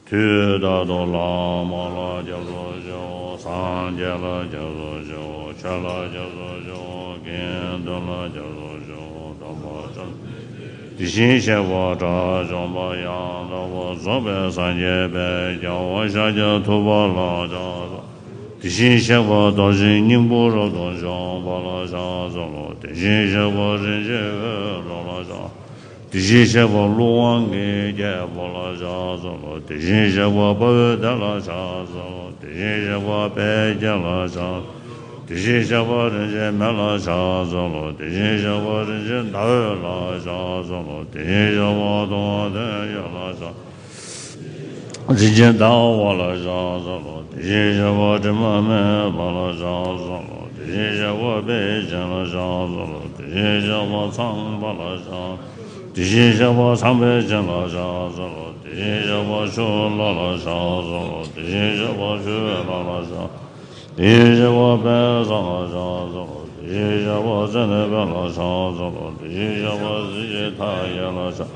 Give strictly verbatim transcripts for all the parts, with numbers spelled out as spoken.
དུས་རྟག་ཏུ་བླ་མ་ལ་སྐྱབས་སུ་མཆིའོ། སངས་རྒྱས་ལ་སྐྱབས་སུ་མཆིའོ། ཆོས་ལ་སྐྱབས་སུ་མཆིའོ། དགེ་འདུན་ལ་སྐྱབས་སུ་མཆིའོ། སྡོམ་པ་ཆོས། དེ་བཞིན་གཤེགས་པ་དགྲ་བཅོམ་པ་ཡང་དག་པར་རྫོགས་པའི་སངས་རྒྱས་དཔལ་རྒྱལ་བ་ཤཱཀྱ་ཐུབ་པ་ལ་ཕྱག་འཚལ་ལོ། དེ་བཞིན་གཤེགས་པ་རྡོ་རྗེ་སྙིང་པོ་རབ་ཏུ་འཇོམས་པ་ལ་ཕྱག་འཚལ་ལོ། དེ་བཞིན་གཤེགས་པ་རིན་ཆེན་འོད་འཕྲོ་ལ་ཕྱག་དེ་བཞིན་གཤེགས་པ་ཀླུ་དབང་གིས་བསྐྱེད་པ་ལ་ཕྱག་འཚལ་ལོ། དེ་བཞིན་གཤེགས་པ་དཔའ་བོའི་སྡེ་ལ་ཕྱག་འཚལ་ལོ། དེ་བཞིན་གཤེགས་པ་དཔལ་དགྱེས་ལ་ཕྱག་དེ་བཞིན་གཤེགས་པ་རིན་ཆེན་མེ་ལ་ཕྱག་འཚལ་ལོ། དེ་བཞིན་གཤེགས་པ་རིན་ཆེན་ཟླ་འོད་ལ་ཕྱག་འཚལ་ལོ། དེ་བཞིན་གཤེགས་པ་དུང་བ་ལྡན་འོད་ལ་ཕྱག་རིན་ཆེན་ཟླ་བ་ལ་ཕྱག་འཚལ་ལོ། དེ་བཞིན་གཤེགས་པ་དྲི་མ་མེད་པ་ལ་ཕྱག་འཚལ་ལོ། དེ་བཞིན་གཤེགས་པ་དཔལ་ཆེན་ལ་ཕྱག་འཚལ་ལོ། དེ་བཞིན་གཤེགས་པ་ཚངས་པ་ལ་ཕྱག་དེ་བཞིན་གཤེགས་པ་ཚངས་པས་བྱིན་ལ་ཕྱག་འཚལ་ལོ། དེ་བཞིན་གཤེགས་པ་ཆུ་ལྷ་ལ་ཕྱག་འཚལ་ལོ། དེ་བཞིན་གཤེགས་པ་ཆུ་ལྷ་ལ་ཕྱག་དེ་བཞིན་གཤེགས་པ་དཔལ་བཟང་ལ་ཕྱག་འཚལ་ལོ། དེ་བཞིན་གཤེགས་པ་ཙནྡན་དཔལ་ལ་ཕྱག་འཚལ་ལོ། དེ་བཞིན་གཤེགས་པ་གཟི་བརྗིད་མཐའ་ཡས་ལ་ཕྱག་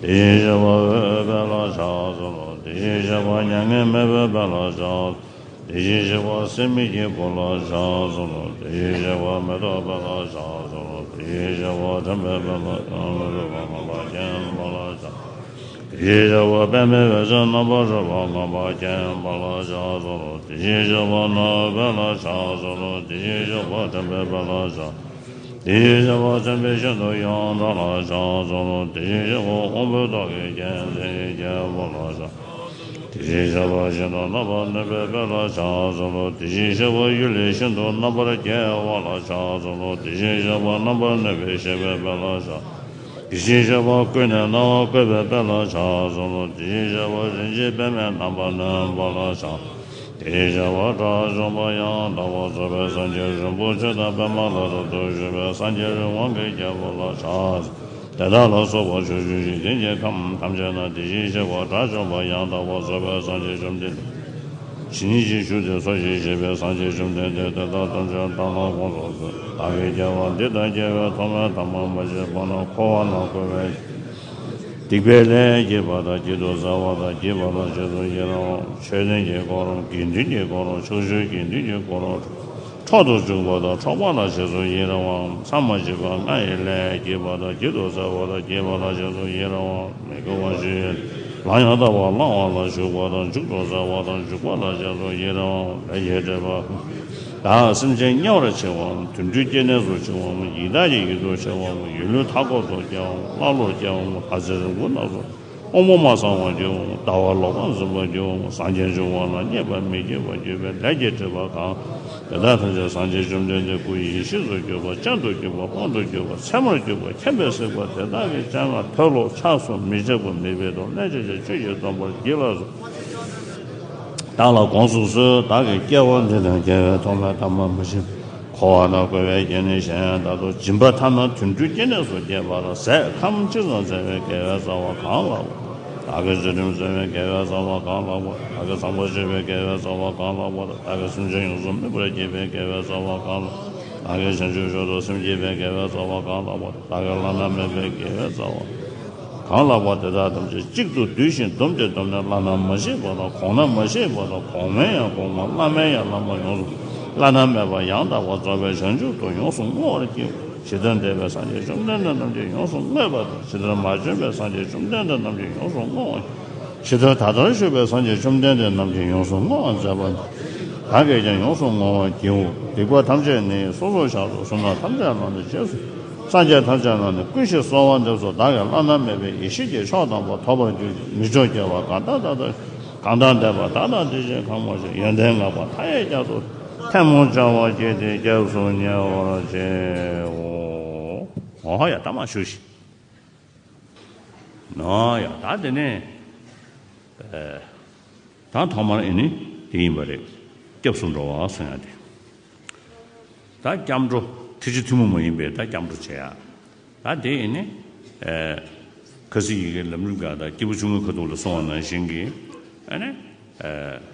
དེ་བཞིན་གཤེགས་པ་འོད་དཔལ་ལ་ཕྱག་འཚལ་ལོ། དེ་བཞིན་གཤེགས་པ་མྱ་ངན་མེད་པའི་དཔལ་ལ་ཕྱག་དེ་བཞིན་གཤེགས་པ་སྲེད་མེད་ཀྱི་བུ་ལ་ཕྱག་འཚལ་ལོ། དེ་བཞིན་གཤེགས་པ་མེ་ཏོག་དཔལ་ལ་ཕྱག་འཚལ་ལོ། དེ་བཞིན་གཤེགས་པ་དྲན་པའི་དཔལ་ལ་ཕྱག་འཚལ་ལོ། རིག་པ་རྣམ་པར་མཁྱེན་པ་ལ་ཕྱག་དེ་བཞིན་གཤེགས་པ་པདྨའི་འོད་ཟེར་རྣམ་པར་རོལ་པ་མངོན་པར་མཁྱེན་པ་ལ་ཕྱག་འཚལ་ལོ། དེ་བཞིན་གཤེགས་པ་ནོར་བུ་དཔལ་ལ་ཕྱག་འཚལ་ལོ། དེ་བཞིན་གཤེགས་པ་དྲན་པའི་དཔལ་ལ་ཕྱག་དེ་བཞིན་གཤེགས་པ་བྱམས་པའི་ཤིན་ཏུ་ཡོངས་གྲགས་ལ་ཕྱག་འཚལ་ལོ། དེ་བཞིན་གཤེགས་པ་དབང་པོའི་ཏོག་གི་རྒྱལ་མཚན་གྱི་རྒྱལ་པོ་ལ་ཕྱག་དེ་བཞིན་གཤེགས་པ་ཤིན་ཏུ་རྣམ་པར་གནོན་པའི་དཔལ་ལ་ཕྱག་འཚལ་ལོ། དེ་བཞིན་གཤེགས་པ་གཡུལ་ལས་ཤིན་ཏུ་རྣམ་པར་རྒྱལ་བ་ལ་ཕྱག་འཚལ་ལོ། དེ་བཞིན་གཤེགས་པ་རྣམ་པར་གནོན་པའི་གཤེགས་པའི་དཔལ་ལ་ཕྱག་དེ་བཞིན་གཤེགས་པ་ཀུན་ནས་སྣང་བ་བཀོད་པའི་དཔལ་ལ་ཕྱག་འཚལ་ལོ། དེ་བཞིན་གཤེགས་པ་རིན་ཆེན་པདྨས་རྣམ་པར་གནོན་པ་ལ་ཕྱག་དེ་བཞིན་གཤེགས་པ་དགྲ་བཅོམ་པ་ཡང་དག་པར་རྫོགས་པའི་སངས་རྒྱས་རིན་པོ་ཆེ་དང་པདྨ་ལ་རབ་ཏུ་བཞུགས་པའི་སངས་རྒྱས་རི་དབང་གི་རྒྱལ་པོ་ལ་ཕྱག་དེ་དག་ལ་སོགས་པ་ཕྱོགས་བཅུའི་འཇིག་རྟེན་གྱི་ཁམས་ཐམས་ཅད་ན་དེ་བཞིན་གཤེགས་པ་དགྲ་བཅོམ་པ་ཡང་དག་པར་རྫོགས་པའི་སངས་རྒྱས་བཅོམ་ལྡན་འདས། ཇི་སྙེད་ཅིག་བཞུགས་ཏེ་འཚོ་ཞིང་གཞེས་པའི་སངས་རྒྱས་བཅོམ་ལྡན་འདས་དེ་དག་ཐམས་ཅད་བདག་ལ་དགོངས་སུ་གསོལ། བདག་གིས་སྐྱེ་བ་འདི་དང་སྐྱེ་བའི་ཐོག་མའི་ཐ་མ་མ་སྐྱེས་པ་ན་འཁོར་བ་ན་འཁོར་བའི་སྡིག་པའི་ལས་བགྱིས་པ་དང་བགྱིད་དུ་སྩལ་བ་དང་བགྱིས་པ་ལ་རྗེས་སུ་ཡི་རང་བ། མཆོད་རྟེན་གྱི་དཀོར་དགེ་འདུན་གྱི་དཀོར་ཕྱོགས་བཅུའི་དགེ་འདུན་གྱི་དཀོར་འཕྲོག་ཏུ་འཇུག་པ་དང་འཕྲོག་པ་ལ་རྗེས་སུ་ཡི་རང་བ། མཚམས་མ་མཆིས་པ་ལྔ་ཡི་ལས་བགྱིས་པ་དང་བགྱིད་དུ་སྩལ་བ་དང་བགྱིས་པ་ལ་རྗེས་སུ་ཡི་རང་བ། མི་དགེ་བ་བཅུའི་ལམ་ཡང་དག་པར་བླང་བ་ལ་ཞུགས་པ་དང་འཇུག་ཏུ་སྩལ་བ་དང་འཇུག་པ་ལ་རྗེས་སུ་ཡི་རང་བ། ལས་ཀྱི་སྒྲིབ་པ་དག་སེམས་ཅན་དམྱལ་བར་མཆི་བའམ་དུད་འགྲོའི་སྐྱེ་གནས་སུ་མཆི་བའམ་ཡི་དྭགས་ཀྱི་ཡུལ་དུ་མཆི་བའམ་ཡུལ་ལུས་མཐའ་འཁོབ་ཏུ་སྐྱེ་བའམ་ཀླ་ཀློར་སྐྱེ་བའམ་ལྷ་ཚེ་རིང་པོ་རྣམས་སུ་དབང་པོ་མ་ཚང་བར་སྐྱེ་བའམ་ཟླ་བ་ལོག་པར་འཛིན་པར་སྐྱེ་བའམ་སངས་རྒྱས་འབྱུང་བ་ལ་མཉེས་པ་མི་བགྱིད་པར་གྱུར་པའི་ལས་ཀྱི་སྒྲིབ་པ་གང་དེ་དག་ཐམས་ཅད་སངས་རྒྱས་བཅོམ་ལྡན་འདས་སྐུ་ཡེ་ཤེས་སུ་གྱུར་པ་སྤྱན་དུ་གྱུར་པ་དབང་དུ་གྱུར་པ་མཚན་མར་གྱུར་པ་མཁྱེན་པས་གཟིགས་པ་དེ་དག་གི་སྤྱན་སྔར་མཐོལ་ལོ་འཆགས་སོ་མི་འཆབ་པ་མེད་པའི་དུ་ལྷན་ཅིག་ཏུ་ཆོས་ཀྱི་སྡོམ་པར་བགྱིད་ལགས་སོ། བདག་ལ་དགོངས་སུ་གསོལ། བདག་གིས་སྐྱེ་བ་འདི་དང་སྐྱེ་བའི་ཐོག་མའི་ཐ་མ་མ་མཆིས་འཁོར་བ་ན་འཁོར་བའི་སྐྱེ་གནས་གཞན་དག་ཏུ་སྦྱིན་པ་ཐ་ན་དུད་འགྲོའི་སྐྱེ་གནས་སུ་སྐྱེས་པ་ལ་ཟས་ཁམ་ཅི་ཙམ་བཙལ་བའི་དགེ་བའི་རྩ་བ་གང་ལགས་པ། བདག་གིས་ཚུལ་ཁྲིམས་བཙལ་བའི་དགེ་བའི་རྩ་བ་གང་ལགས་པ། བདག་གིས་ཚངས་པར་སྤྱོད་པའི་དགེ་བའི་རྩ་བ་གང་ལགས་པ། བདག་གིས་སེམས་ཅན་ཡོངས་སུ་སྨིན་པར་བགྱིས་པའི་དགེ་བའི་རྩ་བ་གང་ལགས། བདག་གིས་བྱང་ཆུབ་མཆོག་ཏུ་སེམས་བསྐྱེད་པའི་དགེ་བའི་རྩ་བ་གང་ལགས་པ། བདག་གིས་བླ་ན་མེད་པའི་དགེ་བའི་རྩ་བ་གང་ལགས་པ། དེ་དག་ཐམས་ཅད་གཅིག་ཏུ་བསྡུས་ཤིང་བསྡོམས་ཏེ་བསྡོམས་ནས་བླ་ན་མ་མཆིས་པ་དང་གོང་ན་མ་མཆིས་པ་དང་གོང་མའི་ཡང་གོང་མ་བླ་མའི་ཡང་བླ་མ་ཡོངས་སུ་བླ་ན་མེད་པ་ཡང་དག་པར་རྫོགས་པའི་བྱང་ཆུབ་ཏུ་ཡོངས་སུ་བསྔོ་བར་བགྱིའོ། ཇི་ལྟར་འདས་པའི་སངས་རྒྱས་བཅོམ་ལྡན་འདས་རྣམས་ཀྱིས་ཡོངས་སུ་བསྔོས་པ་དང་། ཇི་ལྟར་མ་བྱོན་པའི་སངས་རྒྱས་བཅོམ་ལྡན་འདས་རྣམས་ཀྱིས་ཡོངས་སུ་བསྔོ་བར། ཇི་ལྟར་ད་ལྟར་བཞུགས་པའི་སངས་རྒྱས་བཅོམ་ལྡན་འདས་རྣམས་ཀྱིས་ཡོངས་སུ་བསྔོ་བར་མཛད་པ་ནི། བདག་གིས་ཀྱང་ཡོངས་སུ་བསྔོ་བར་བགྱིའོ། སྡིག་པ་ཐམས་ཅད་ནི་སོ་སོར་བཤགས་སོ། བསོད་ནམས་ཐམས་ཅད་ལ་ནི་རྗེས་སུ། སངས་རྒྱས་ཐམས་ཅད་ལ་ནི་བསྐུལ་ཞིང་གསོལ་བ་འདེབས་སོ། བདག་གིས་བླ་ན་མེད་པའི་ཡེ་ཤེས་ཀྱི་མཆོག་དམ་པ་ཐོབ་པར་གྱུར་ཅིག་མི་མཆོག་སྐྱེ་བ་གང་དག་ད་ལྟ་གང་དག་འདས་པ་དག་དང་དེ་བཞིན་གང་མ་བྱོན་ཡོན་ཏན་བསྔགས་པ་མཐའ་ཡས་རྒྱ་མཚོ་ཐལ་མོ་སྦྱར་བ་བགྱིས་ཏེ་སྐྱབས་སུ་ཉེ་བར་མཆིའོ། འོ་ཡ་ད་མ་ཞུ་ཞིག་ཨོ་ཡ་ད་དེ་ནས་ཨེ། ད་ཐོག་མར་ཨེ་ནི་དེ་ཡིན་པ་རེད། སྐྱབས་སུ་འགྲོ་བ་གསུང་ཡ་དེ། ད་སྐྱབས་འགྲོ་ཐེག་ཆེན་ཐུན་མོང་མ་ཡིན་པའི་ད་སྐྱབས་འགྲོ་བྱེད་ཡ། ད་དེ་ཨེ་ནི་ཨེ། ཁ་སང་ཡི་གེ་ལམ་རིམ་ག་ད་སྐྱེས་བུ་ཆུང་ངུའི་ཁ་ཐུག་ལ་གསུང་བ་ནང་བཞིན་གྱི་ཨེ་ནི་ཨེ།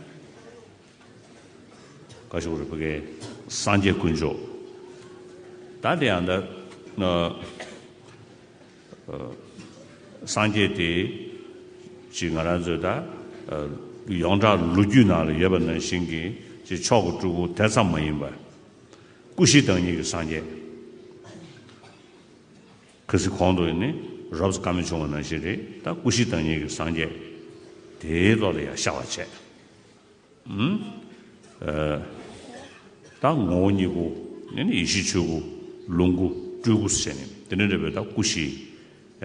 བཀའ་ཤོག་རེ་ཕ་གའི་སངས་རྒྱས་དཀོན་མཆོག་ད་དེ་ཡང་ད་ཨ། སངས་རྒྱས་དེ་ཅིག་ང་རང་ཚོས་ད་ ཡོངས་གྲགས་ལོ་རྒྱུས་ནང་ལ་ཡོད་པ་ནང་བཞིན་གྱི་ཅིག་མཆོག་གི་སྤྲུལ་སྐུ་དེ་ཙམ་མ་ཡིན་པར། སྐུ་བཞི་བདག་ཉིད་ཀྱི་སངས་རྒྱས། ཁ་སང་གོང་དུ་ནི་རོབ་ཙམ་བཀའ་མོལ་བྱུང་བ་ནང་བཞིན་རེད། ད་སྐུ་བཞི་བདག་ཉིད་ཀྱི་སངས་རྒྱས་དེའི་ཐོག་ལ་ཡང་ཤར་བ་བྱས། ཨུམ། ཨ། ད་ངོ་བོ་ཉིད་སྐུ། ཨ་ནི་ཡེ་ཤེས་ཆོས་སྐུ། ལོངས་སྐུ། སྤྲུལ་སྐུ་ཟེར་ནས་དེ་འདྲ་འདྲ་བའི་ད་སྐུ་བཞི་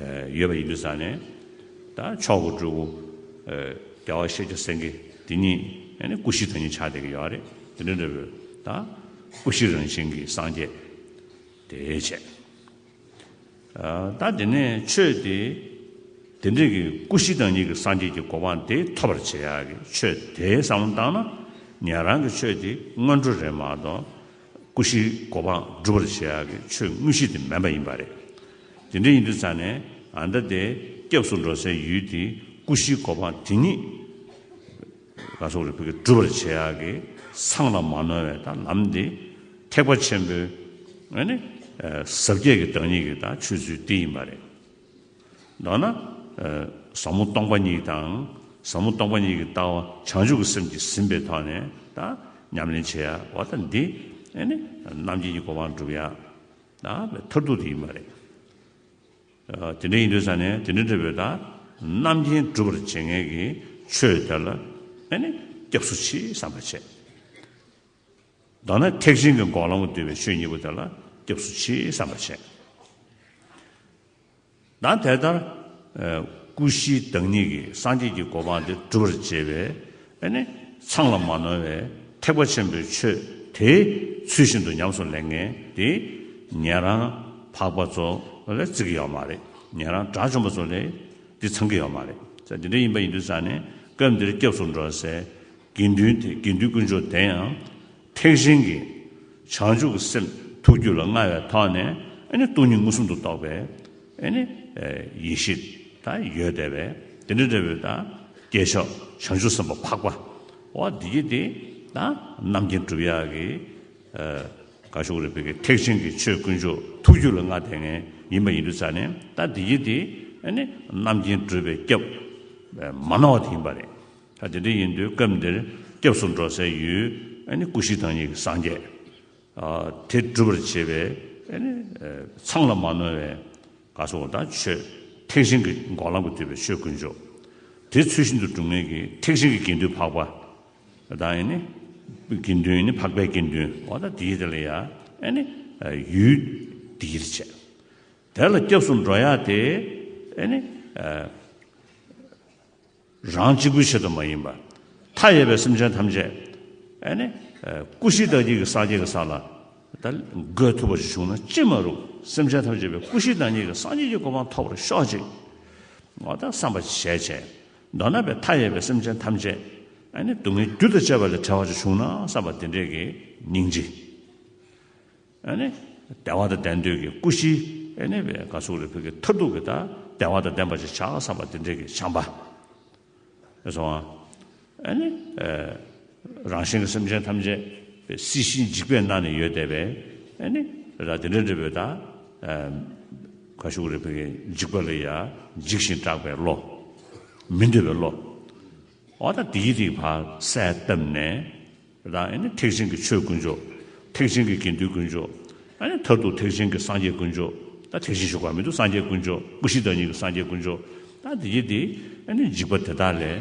ཨ་ཡོད་པ་ཡིན་དུས་ཙང་ནས། ད་མཆོག་གི་སྤྲུལ་སྐུ་ཨ་རྒྱལ་བ་ཤཱཀྱ་སེང་གེ་དེ་ཉིད་ཨ་ནི་སྐུ་བཞི་དེ་ཉིད་ཆགས་བསྡད་ཀྱི་ཡོད་རེད། དེ་འདྲ་འདྲ་བའི་ད་སྐུ་བཞི་རང་བཞིན་གྱི་སངས་རྒྱས་དེ་བྱས། ཨ། ད་དེ་ནས་ཆོས་དེ་དེ་འདྲའི་གི་སྐུ་བཞི་བདག་ཉིད་ཀྱི་སངས་རྒྱས་ཀྱི་གོ་འཕང་དེ་ཐོབ་པར་བྱེད་ཡག་གི་ཆོས་དེ་བསམ་བློ་བཏང་ན། ཉན་རང་གི་ཆོས་དེ་སྔོན་འགྲོ་རེད་མ་གཏོགས། སྐུ་བཞིའི་གོ་འཕང་སྒྲུབ་པར་བྱེད་ཡག་གི་ཆོས་དངོས་གཞི་དེ་མིན་པ་ཡིན་པ་རེད། དེ་འདྲ་ཡིན་དུས་ཙང་ནས། ཨ། ད་དེ་སྐྱབས་སུ་འགྲོ་སའི་ཡུལ་དེ་སྐུ་བཞིའི་གོ་འཕང་དེ་ཉིད། ག་སོགས་རེ་བོད་ཀྱི་སྒྲུབ་པར་བྱེད་ཡག་གི་ཚང་ལ་མ་ནོར་བའི་ད་ལམ་འདི་ཐེག་པ་ཆེན་པོའི་ཨ་ནི་ཟབ་རྒྱས་ཀྱི་བདག་ཉིད་ཀྱི་ད་ཆོས་ཚུལ་འདི་ཡིན་པ་རེད། མདོར་ན་ཟབ་མོ་སྟོང་པ་ཉིད་དང་། ཟབ་མོ་སྟོང་པ་ཉིད་ཀྱི་ལྟ་བ་བྱང་ཆུབ་ཀྱི་སེམས་ཀྱིས་ཟིན་པའི་ཐོག་ནས་ད་ཉམས་ལེན་བྱེད་ཡག་འོ་ད་འདི་ཨ་ནི་རྣམ་མཁྱེན་གྱི་གོ་འཕང་སྒྲུབ་ཡག་ད་མཐར་ཐུག་དེ་ཡིན་པ་རེད། ཨ། དེ་འདྲ་ཡིན་དུས་ཙང་ནས་དེ་འདྲ་འདྲ་བོའི་ད་རྣམ་མཁྱེན་སྒྲུབ་པར་བྱེད་མཁན་གྱི་ཆོས་དེ་ལ་ཨ་ནི་སྐྱབས་སུ་མཆི་བསམ་པ་བྱས། མདོར་ན་ཐེག་ཆེན་གྱི་འགོག་ལམ་དུ་འདུས་པའི་ཆོས་གཉིས་པོ་དེ་ལ་སྐྱབས་སུ་མཆི་བསམ་པ་བྱས། ད་དེ་ལྟར་ཨ་སྐུ་བཞིའི་བདག་ཉིད་ཀྱི་སངས་རྒྱས་ཀྱི་གོ་འཕང་དེ་སྒྲུབ་པར་བྱེད་པའི་ཨ་ནི་ཚང་ལ་མ་ནོར་བའི་ཐེག་པ་ཆེན་པོའི་ཆོས་དེ་ཚུལ་བཞིན་དུ་ཉམས་སུ་ལེན་མཁན་དེ་ཉན་རང་འཕགས་པ་ཚོ་ལ་བརྩི་གི་ཡོད་མ་རེད། ཉན་རང་དགྲ་བཅོམ་པ་ཚོ་ལ་དེ་ཚང་གི་ཡོད་མ་རེད། ད་དེ་འདྲ་ཡིན་པ་ཡིན་དུས་ཙང་ནས་སྐབས་འདིར་སྐྱབས་སུ་འགྲོ་སའི་དགེ་འདུན་དེ། དགེ་འདུན་དཀོན་མཆོག་དེ་ཡང་ཐེག་ཆེན་གྱི་བྱང་ཆུབ་ཀྱི་སེམས་ཐུགས་རྒྱུད་ལ་མངའ་བའི་ཐོག་ནས་ཨ་ནི་སྟོང་ཉིད་མངོན་སུམ་དུ་རྟོགས་པའི་ཨ་ནི་ཡེ་ཤེས་ད་ཡོད་བསྡད་པའི་དེ་འདྲ་འདྲ་བའི་ད་སྐྱེས་མཆོག་བྱང་ཆུབ་སེམས་དཔའ་འཕགས་པ། འོ་འདི་གི་དེ་ད་རྣམ་མཁྱེན་སྒྲུབ་ཡག་གི་ག་ཤོག་རེ་བོད་ཀྱི་ཐེག་ཆེན་གྱི་ཆོས་དཀོན་མཆོག་ཐུགས་རྒྱུད་ལ་མངའ་བསྡད་མཁན་ཡིན་པ་ཡིན་དུས་ཙང་ནས། ད་འདི་གི་དེ་ཨ་ནི་རྣམ་མཁྱེན་སྒྲུབ་པའི་སྐྱབས་མ་ནོར་བ་དེ་ཡིན་པ་རེད། ད་དེ་འདྲ་ཡིན་དུས་སྐབས་འདིར་སྐྱབས་སུ་འགྲོ་སའི་ཡུལ་ཨ་ནི་སྐུ་བཞི་བདག་ཉིད་ཀྱི་སངས་རྒྱས། ཨ། དེ་སྒྲུབ་པར་བྱེད་པའི་ཨ་ནི་ཨ་ཚང་ལ་མ་ནོར་བའི་ག་སོགས་ད་ཆོས་ཐེག་ཆེན་གྱི་འགོག་ལམ་དུ་འདུས་པའི་ཆོས་དཀོན་མཆོག་དེ་ཚུལ་བཞིན་དུ་སྒྲུབ་མཁན་གྱི་ཐེག་ཆེན་གྱི་དགེ་འདུན་འཕགས་པ། ད་ཨ་ནི་དགེ་འདུན་ནི་འཕགས་པའི་དགེ་འདུན། འོ་ད་དེའི་དེ་ལ་ཡ་ཨ་ནི་ཡུལ་དེ་ཡིར་བྱས། དེ་ལ་སྐྱབས་སུ་འགྲོ་ཡག་དེ་ཨ་ནི་རང་གཅིག་པུའི་ཆེད་དུ་མ་ཡིན་པར། མཐའ་ཡས་པའི་སེམས་ཅན་ཐམས་ཅད་ཨ་ནི་སྐུ་བཞི་བདག་ཉིད་ཀྱི་སངས་རྒྱས་ཀྱི་ས་ལ་ད་འགོད་ཐུབ་པ་ཞིག་བྱུང་ན་ཅི་མ་རུང་། སེམས་ཅན་ཐམས་ཅད་པའི་སྐུ་བཞི་བདག་ཉིད་ཀྱི་སངས་རྒྱས་ཀྱི་གོ་འཕང་ཐོབ་པར་ཤོག་ཅིག་འོ་ད་བསམ་པ་བྱས་བྱས། མདོར་ན་པའི་མཐའ་ཡས་པའི་སེམས་ཅན་ཐམས་ཅད་ཨ་ནི་སྡུག་བསྔལ་རྒྱུ་དང་བཅས་པ་ལས་བྲལ་བ་ཅིག་བྱུང་ན་བསམ་པ་དེ་འདྲས་ཀྱི་སྙིང་རྗེ། ཨ་ནི་བདེ་བ་དང་ལྡན་འདོད་ཀྱི་སྐུ་བཞི། ཨ་ནི་བའི་ག་སོགས་རེ་བོད་ཀྱི་མཐར་ཐུག་གི་ད་བདེ་བ་དང་ལྡན་པ་ཅིག་བྱ་བསམ་པ་དེ་འདྲས་ཀྱི་བྱམས་པ། ཨེ་སོང་ཨ། ཨ་ནི་ཨ་རང་གཞན་གྱི་སེམས་ཅན་ཐམས་ཅད་སྲིད་ཞིའི་འཇིགས་པས་མནར་ནས་ཡོད་བསྡད་པས། ཨ་ནི་ར་དེ་འདྲ་འདྲ་བོད་ད་ཨ་ག་ཤུག་རེ་བོད་ཀྱི་འཇིགས་པ་ལ་ཡ་འཇིགས་ཤིང་སྐྲག་པའི་བློ། མི་འདོད་པའི་བློ། འོ་ད་དེ་ཡི་དེ་ཕར་གསལ་བཏབ་ནས། ད་ཨ་ནི་ཐེག་ཆེན་གྱི་ཆོས་དཀོན་མཆོག་ཐེག་ཆེན་གྱི་དགེ་འདུན་དཀོན་མཆོག་ཨ་ནི་མཐར་ཐུག་ཐེག་ཆེན་གྱི་སངས་རྒྱས་དཀོན་མཆོག་ད་ཐེག་ཆེན་ཞུ་དགོས་མི་འདུག་སངས་རྒྱས་དཀོན་མཆོག་སྐུ་བཞི་བདག་ཉིད་ཀྱི་སངས་རྒྱས་དཀོན་མཆོག་ད་དེ་ཡི་དེ་ཨ་ནི་འཇིགས་པ་དེ་དག་ལས་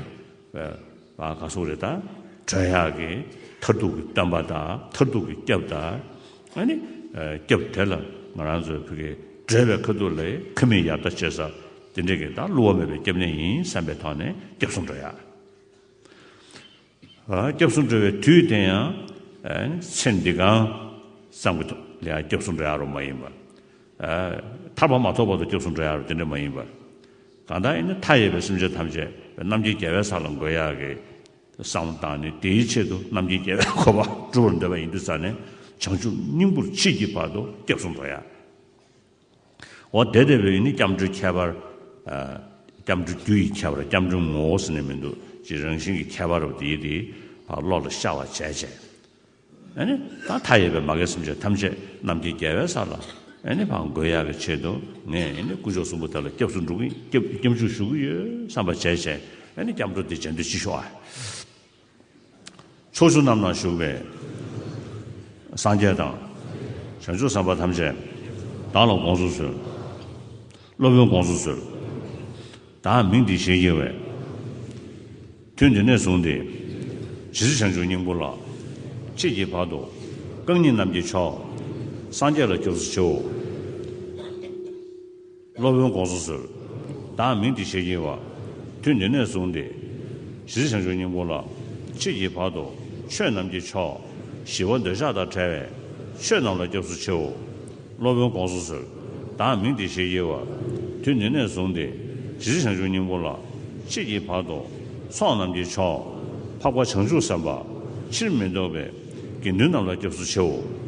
ཨ་ག་སོགས་རེ་ད་གྲོལ་ཡག་གི་མཐར་ཐུག་གི་སྟོན་པ་དང་མཐར་ཐུག་གི་སྐྱབས་དང་། ཨ་ནི་ཨ་སྐྱབས་དེ་ལ་ང་རང་ཚོའི་བོད་ཀྱི་བགྲོད་པའི་ཁ་ཐུག་ལ་ཁ་མིག་ཡར་ལྟ་བྱེད་ས་དེ་འདྲས་ཀྱི་ད་བསླུ་བ་མེད་པའི་སྐྱབས་གནས་ཡིན་བསམ་པའི་ཐོག་ནས་སྐྱབས་སུ་འགྲོ་ཡག་ཨ་སྐྱབས་སུ་འགྲོ་བའི་དུས་དེ་ཡང་ཨ་ཚེ་འདི་གང་ཙམ་གྱི་ཐོག་ལ་ཡང་སྐྱབས་སུ་འགྲོ་ཡག་རུ་མ་ཡིན་པར། ཨ་ཐར་པ་མ་ཐོབ་བར་དུ་སྐྱབས་སུ་འགྲོ་ཡག་རུ་དེ་འདྲ་མ་ཡིན་པར། གང་ལྟར་ཨ་ནི་མཐའ་ཡས་པའི་སེམས་ཅན་ཐམས་ཅད་རྣམ་མཁྱེན་རྒྱལ་བའི་ས་ལ་འགོད་ཡག་གི་བསམ་བློ་བཏང་ནས། དེའི་ཆེད་དུ་རྣམ་མཁྱེན་རྒྱལ་བའི་གོ་འཕང་སྒྲུབ་པར་འདོད་པ་ཡིན་དུས་ཙང་ནས་བྱང་ཆུབ་སྙིང་པོར་མཆིས་ཀྱི་བར་དུ་སྐྱབས་སུ་འགྲོ་ཡག་འོ་དེ་དེ་བས་ནི་སྐྱབས་འགྲོའི་ཁྱད་པར། ཨ་སྐྱབས་འགྲོ་རྒྱུ་ཡི་ཁྱད་པར། སྐྱབས་འགྲོའི་ངོ་བོ་ཟེར་ནས་མི་འདུག་ཅེས་རང་བཞིན་གྱི་ཁྱད་པར་རུ་དེ་ཡི་དེ་བློ་ལ་ཤར་བ་བྱས་བྱས། ཨ་ནི་ད་མཐའ་ཡས་པའི་མ་རྒན་སེམས་ཅན་ཐམས་ཅད་རྣམ་མཁྱེན་རྒྱལ་བའི་ས་ལ་ཨ་ནི་ཕར་འགོད་ཡག་གི་ཆེད་དུ་ངས་ཨ་ནི་དཀོན་མཆོག་གསུམ་པོ་དེ་ལ་སྐྱབས་སུ་འགྲོ་གི། སྐྱབས་སྐྱབས་འཇུག་ཞུ་གི་ཡོད་བསམ་པ་བྱས་བྱས། ཨ་ནི་སྐྱབས་འགྲོ་འདི་སྦྱར་དུས་ཅི་ཤོག་ཨ། ཕྱོགས་བཅུ་རྣམས་ན་བཞུགས་པའི་སངས་རྒྱས་དང་། བྱང་ཆུབ་སེམས་དཔའ་ཐམས་ཅད་བདག་ལ་དགོངས་སུ་གསོལ། སློབ་དཔོན་དགོངས་སུ་གསོལ། བདག་མིང་འདི་ཞེས་བགྱི་བས། དུས་འདི་ནས་བཟུང་སྟེ། རྗེ་བཙུན་བྱང་ཆུབ་སྙིང་པོ་ལ། མཆིས་ཀྱི་བར་དུ། རྐང་གཉིས་རྣམས་ཀྱི་མཆོག་སངས་རྒྱས་ལ་སྐྱབས་སུ་མཆིའོ། སློབ་དཔོན་དགོངས་སུ་གསོལ། བདག་མིང་འདི་ཞེས་བགྱི་བ། དུས་འདི་ནས་བཟུང་སྟེ། རྗེ་བཙུན་བྱང་ཆུབ་སྙིང་པོ་ལ། མཆིས་ཀྱི་བར་དུ། ཆོས་རྣམས་ཀྱི་མཆོག་ཞི་བ་འདོད་ཆགས་དང་བྲལ་བའི། ཆོས་རྣམས་ལ་སྐྱབས་སུ་མཆིའོ། སློབ་དཔོན་དགོངས་སུ་གསོལ། བདག་མིང་འདི་ཞེས་བགྱི་བ། དུས་འདི་ནས་བཟུང་སྟེ། རྗེ་བཙུན་བྱང་ཆུབ་སྙིང་པོ་ལ། མཆིས་ཀྱི་བར་དུ། ཚོགས་རྣམས་ཀྱི་མཆོག་འཕགས་པ་བྱང་ཆུབ་སེམས་དཔའ། ཕྱིར་མི་ལྡོག་པའི། དགེ་འདུན་རྣམས་ལ་སྐྱབས་སུ་མཆིའོ།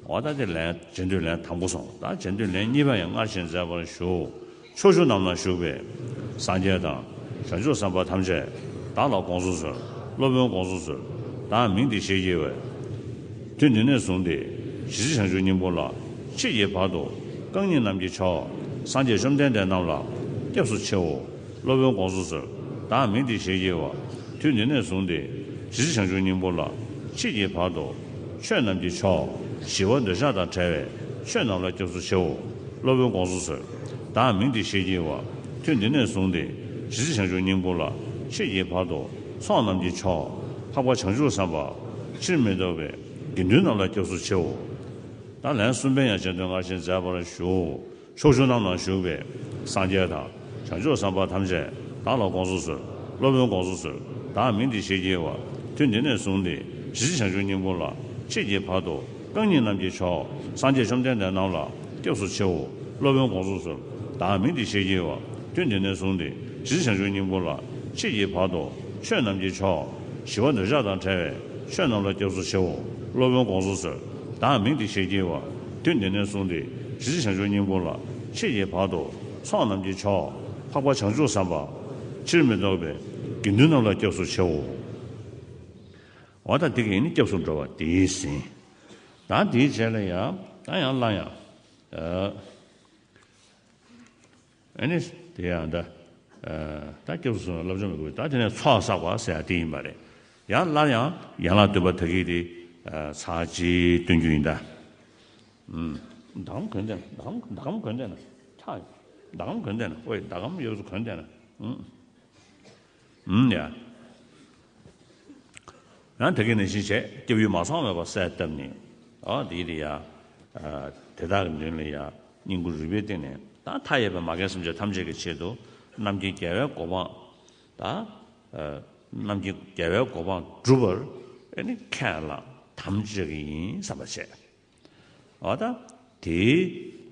འོ་ད་དེ་ལན་སྦྱར་དུས་ལན་དང་པོ་སོང་། ད་སྦྱར་དུས་ལན་གཉིས་པ་ཡང་སྔར་བཞིན་མཛད་པར་ཞུ། ཕྱོགས་བཅུ་རྣམས་ན་བཞུགས་པའི་སངས་རྒྱས་དང་། བྱང་ཆུབ་སེམས་དཔའ་ཐམས་ཅད་བདག་ལ་དགོངས་སུ་གསོལ། སློབ་དཔོན་དགོངས་སུ་གསོལ། བདག་མིང་འདི་ཞེས་བགྱི་བས། དུས་འདི་ནས་བཟུང་སྟེ། རྗེ་བཙུན་བྱང་ཆུབ་སྙིང་པོ་ལ། མཆིས་ཀྱི་བར་དུ། རྐང་གཉིས་རྣམས་ཀྱི་མཆོག་སངས་རྒྱས་བཅོམ་ལྡན་འདས་རྣམས་ལ་སྐྱབས་སུ་མཆིའོ། སློབ་དཔོན་དགོངས་སུ་གསོལ། བདག་མིང་འདི་ཞེས་བགྱི་བ། དུས་འདི་ནས་བཟུང་སྟེ། རྗེ་བཙུན་བྱང་ཆུབ་སྙིང་པོ་ལ། མཆིས་ཀྱི་བར་དུ། ཆོས་རྣམས་ཀྱི་མཆོག་ཞི་བ་འདོད་ཆགས་དང་བྲལ་བའི། ཆོས་རྣམས་ལ་སྐྱབས་སུ་མཆིའོ། སློབ་དཔོན་དགོངས་སུ་གསོལ། བདག་མིང་འདི་ཞེས་བགྱི་བ། དུས་འདི་ནས་བཟུང་སྟེ། རྗེ་བཙུན་བྱང་ཆུབ་སྙིང་པོ་ལ། མཆིས་ཀྱི་བར་དུ། ཚོགས་རྣམས་ཀྱི་མཆོག་འཕགས་པ་བྱང་ཆུབ་སེམས་དཔའ། ཕྱིར་མི་ལྡོག་པའི། དགེ་འདུན་རྣམས་ལ་སྐྱབས་སུ་མཆིའོ། ད་ལན་གསུམ་པའི་ཡང་སྦྱར་དུས་སྔར་བཞིན་མཛད་པར་ཞུ། ཕྱོགས་བཅུ་རྣམས་ན་བཞུགས་པའི་སངས་རྒྱས་དང་། བྱང་ཆུབ་སེམས་དཔའ་ཐམས་ཅད་བདག་ལ་དགོངས་སུ་གསོལ། སློབ་དཔོན་དགོངས་སུ་གསོལ། བདག་མིང་འདི་ཞེས་བགྱི་བ། དུས་འདི་ནས་བཟུང་སྟེ། རྗེ་བཙུན་བྱང་ཆུབ་སྙིང་པོ་ལ། མཆིས་ཀྱི་བར་དུ། རྐང་གཉིས་རྣམས་ཀྱི་མཆོག་སངས་རྒྱས་བཅོམ་ལྡན་འདས་རྣམས་ལ་སྐྱབས་སུ་མཆིའོ། སློབ་དཔོན་དགོངས་སུ་གསོལ། བདག་མིང་འདི་ཞེས་བགྱི་བ། དུས་འདི་ནས་བཟུང་སྟེ། རྗེ་བཙུན་བྱང་ཆུབ་སྙིང་པོ་ལ། མཆིས་ཀྱི་བར་དུ། ཆོས་རྣམས་ཀྱི་མཆོག་ཞི་བ་འདོད་ཆགས་དང་བྲལ་བའི། ཆོས་རྣམས་ལ་སྐྱབས་སུ་མཆིའོ། སློབ་དཔོན་དགོངས་སུ་གསོལ། བདག་མིང་འདི་ཞེས་བགྱི་བ། དུས་འདི་ནས་བཟུང་སྟེ། རྗེ་བཙུན་བྱང་ཆུབ་སྙིང་པོ་ལ། མཆིས་ཀྱི་བར་དུ། ཚོགས་རྣམས་ཀྱི་མཆོག་འཕགས་པ་བྱང་ཆུབ་སེམས་དཔའ། ཕྱིར་མི་ལྡོག་པའི། དགེ་འདུན་རྣམས་ལ་སྐྱབས་སུ་མཆིའོ། འོ་ད་འདི་གིས་ནི་སྐྱབས་སུ་འགྲོ་བ་དེས་ཟིན། ད་དེའི་རྗེས་ལ་ཡང་ད་ཡང་སླར་ཡང་། ཨ་ནི་དེ་ཡང་ད་ད་སྐྱབས་སུ་སོང་བའི་བསླབ་བྱ་མི་དགོས། ད་དེ་ནས་ཚོགས་བསགས་པ་ཟེར་ཡ་དེ་ཡིན་པ་རེད། ཡང་སླར་ཡང་ཡན་ལག་བདུན་པ་ད་གིན་དེ་ཚར་གཅིག་སྟོན་རྒྱུ་ཡིན་ད། ཨུམ། ཟླ་གམ་གོན་བསྡད་ན། ཟླ་གམ་ཟླ་གམ་གོན་བསྡད་ན། ཆག་ཟླ་གམ་གོན་བསྡད་ན། ཨོའི་ཟླ་གམ་ཡོད་ཚོ་གོན་བསྡད་ན། ཨུམ། ཨུམ་ཡ། ཡང་དེ་གའི་ནང་བཞིན་བྱས། སྐྱབས་ཡུལ་མ་སངས་པའི་བར་གསལ་བཏབ་ནས། ཨ་དེ་ཡི་དེ་ཡ། ཨ་དེ་དག་གི་མདུན་ལ་ཡ། སྙིང་ཁུང་རུས་པའི་གཏིང་ནས་ད་མཐའ་ཡས་པའི་མ་རྒན་སེམས་ཅན་ཐམས་ཅད་ཀྱི་ཆེད་དུ། རྣམ་མཁྱེན་རྒྱལ་བའི་གོ་འཕང་། ད་ཨ་རྣམ་མཁྱེན་རྒྱལ་བའི་གོ་འཕང་སྒྲུབ་པར། ཨ་ནི་ཁས་བླངས་དམ་བཅའ་གི་ཡིན་བསམ་པ་བྱས། འོ་ད་དེའི་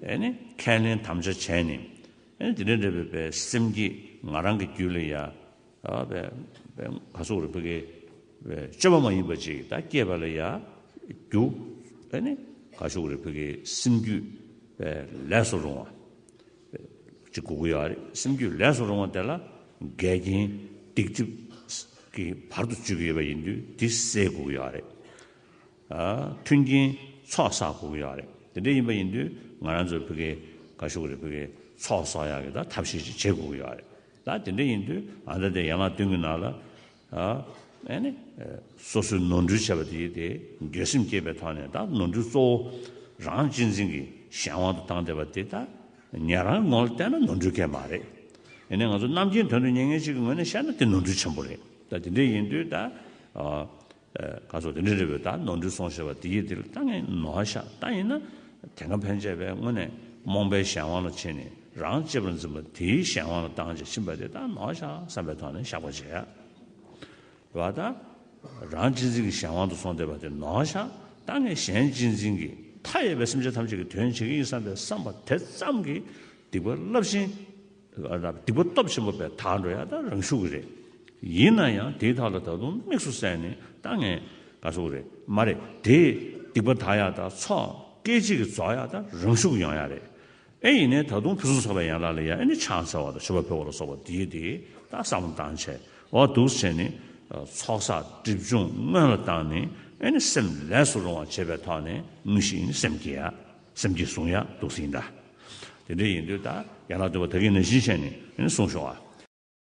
ཨ་ནི་ཁས་ལེན་དམ་བཅའ་བྱས་ནས། ཨ་ནི་དེ་འདྲ་འདྲ་བའི་བའི་སེམས་བསྐྱེད་ང་རང་གི་རྒྱུད་ལ་ཡ། ཨ་བའི་བའི་ག་ཟེར་དགོས་རེད། ཕ་གིའི་བའི་སྤྱོད་པ་མ་ཡིན་པ་ཅིག་ད་སྐྱེས་པ་ལ་ཡ་རྒྱུ། ཨ་ནི་ག་ཟེར་དགོས་རེད། ཕ་གིའི་སེམས་རྒྱུད་བའི་ལས་སུ་རུང་བ་ཅིག་དགོས་ཀྱི་ཡོད་རེད། སེམས་རྒྱུད་ལས་སུ་རུང་བ་དེ་ལ་འགལ་རྐྱེན་སྡིག་སྒྲིབ་ཀྱི་བར་དུ་གཅོད་ཀྱི་ཡོད་པ་ཡིན་དུས། དེ་སེལ་དགོས་ཀྱི་ཡོད་རེད། ཨ་མཐུན་རྐྱེན་ཚོགས་བསགས་དགོས་ཀྱི་ཡོད་རེད། དེ་འདྲ་ཡིན་པ་ཡིན་དུས་ང་རང་ཚོ་ཕ་གིའི་ག་ཟེར་དགོས་རེད། ཕ་གིའི་ཚོགས་བསགས་ཡག་གི་ད་ཐབས་ཤེས་ཅིག་བྱེད་དགོས་ཀྱི་ཡོད་རེད། ད་དེ་འདྲ་ཡིན་དུས་ཨ་ད་དེ་ཡན་ལག་བདུན་གྱི་ནང་ལ། ཨ་ཨ་ནི་སོ་སོས་ནོར་འཁྲུལ་བྱས་པ་དེ་ཡིན་ཏེ། འགྱོད་སེམས་སྐྱེས་པའི་ཐོག་ནས་ད་ནོར་འཁྲུལ་གཙོ་བོ་རང་གཅེས་འཛིན་གྱི་གཞན་དབང་དུ་བཏང་བསྡད་པ་དེ། ད་ཉན་རང་ངོས་ལ་བལྟས་ན་ནོར་འཁྲུལ་གང་ཡང་མ་རེད། ཡིན་ནའི་ང་ཚོ་རྣམ་མཁྱེན་དོན་དུ་གཉེར་མཁན་ཞིག་གི་ངོས་ནས་བཤད་ན་དེ་ནོར་འཁྲུལ་ཆེན་པོ་རེད། ད་དེ་འདྲ་ཡིན་དུས་ད། ཨ། ཨ་ག་ཟེར། དེ་འདྲ་རེད་པས། ད་ནོར་འཁྲུལ་སོང་ཟེར་བ་དེ་ཡིན་དེ་ལ་ད་ངས་ནོར་ཤག་ད་ཡིན་ན་དེ་སྔ་ཕན་ཆད་པའི་དངོས་གནས་རྨོངས་པའི་གཞན་དབང་ལ་ཕྱིན་ནས་རང་གཅེས་པར་འཛིན་པ་དེའི་གཞན་དབང་ལ་བཏང་བྱས་ཕྱིན་པ་དེ་ད་ནོར་ཤག་བསམ་པའི་ཐོག་ནས་བཤགས་པ་བྱེད་ཡ། རེད་པ། ད་རང་གཅེས་འཛིན་གྱི་གཞན་དབང་དུ་སོང་བསྡད་པ་དེ་ནོར་ཤག་ད་ངས་གཞན་གཅེས་འཛིན་གྱི་མཐའ་ཡས་པའི་སེམས་ཅན་ཐམས་ཅད་ཀྱི་དོན་བྱེད་ཀྱི་ཡིན་བསམ་པའི་བསམ་པ་དེ་ཙམ་གྱིས་སྡིག་པ་རླབས་ཆེན། སྡིག་པ་སྟོབས་ཆེན་པོ་བས་དག་འགྲོ་ཡ་ད་རང་ཤུགས་རེད། ཡིན་ན་ཡང་དེའི་ཐོག་ལ་ད་དུང་དམིགས་སུ་བསལ་ནས་ད་ངས་ག་ཟེར་དགོས་རེད། མ་རེད། དེ་སྡིག་པ་དག་ཡ་ད་ཚོགས་སྐད་ཅིག་གིས་རྫོགས་ཡ་ད་རང་ཤུགས་ཡོང་ཡ་རེད། ཨེ་ཡིན་ནའི་ད་དུང་ཕུན་སུམ་ཚོགས་པའི་ཡན་ལག་ལ་ཡ་ཨེ་ནི་ཕྱག་འཚལ་བ་དང་མཆོད་པ་ཕུལ་བ་ལ་སོགས་པ་དེའི་དེ་ད་བསམ་བློ་བཏང་བྱས། འོ་འདུག་བྱས་ནས་ཚོགས་བསགས་སྒྲིབ་སྦྱོང་སྔོན་ལ་བཏང་ནས་ཨེ་ནི་སེམས་ལས་སུ་རུང་བ་བྱེད་པའི་ཐོག་ནས་དངོས་གཞི་ཨེ་ནི་སེམས་བསྐྱེད་ཡ། སེམས་བསྐྱེད་བཟུང་ཡ་འདུག་ཟིན་ད། དེ་འདྲ་ཡིན་དུས་ད་ཡན་ལག་བདུན་པ་ད་གིན་ནང་བཞིན་བྱས་ནས་ཨེ་ནི་གསུངས་ཤོག་ཨ།